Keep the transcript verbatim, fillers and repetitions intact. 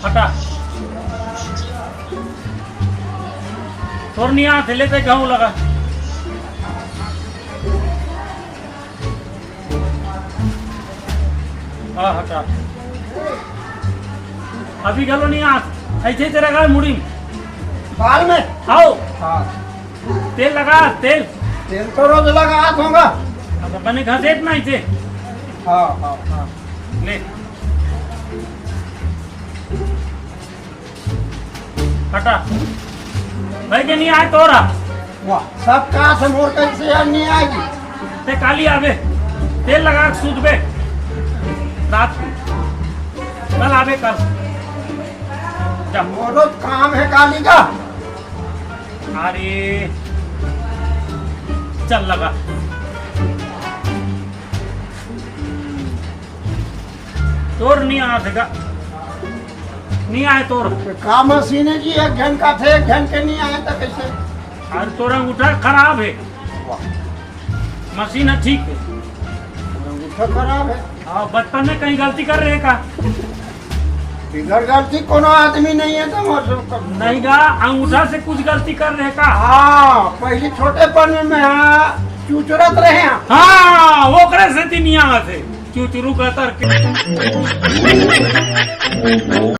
हटा। तोर नहीं आत हे, ले ते गहूं लगा। हाँ, हटा। अभी घलो नहीं आत। ऐसे तेरा घर मुड़ी। बाल में? आओ। हाँ। तेल लगा, तेल। तेल तो रोज लगात होगा। अब अपने घसेट ना इसे। हाँ, हाँ। हाँ, ले। हटा। भाई के नहीं आए तोरा। वाह, सब कहा से मोर कैसे यार नहीं आएगी। ते काली आबे, तेल लगा के सूतबे रात को। कल आबे, कल। जा। मोरो काम है काली का। अरे, चल लगा। तोर नहीं आत हे का? नहीं आए तोर? का मशीन है जी, एक घन का थे, एक घन के नहीं आए तो कैसे? अरे, तोर अंगूठा खराब है। मशीन है ठीक है। अंगूठा खराब है। हाँ, बचपन में कहीं गलती कर रहे का? इधर गलती कोनो आदमी नहीं है तो मोर से कर। नहीं गा, अंगूठा से कुछ गलती कर रहे का? हाँ, पहले छोटेपन में मैं, हाँ, चुचरत रहे हैं। हाँ, ओकरे से ती नहीं आत हे। चुचरू का तर के।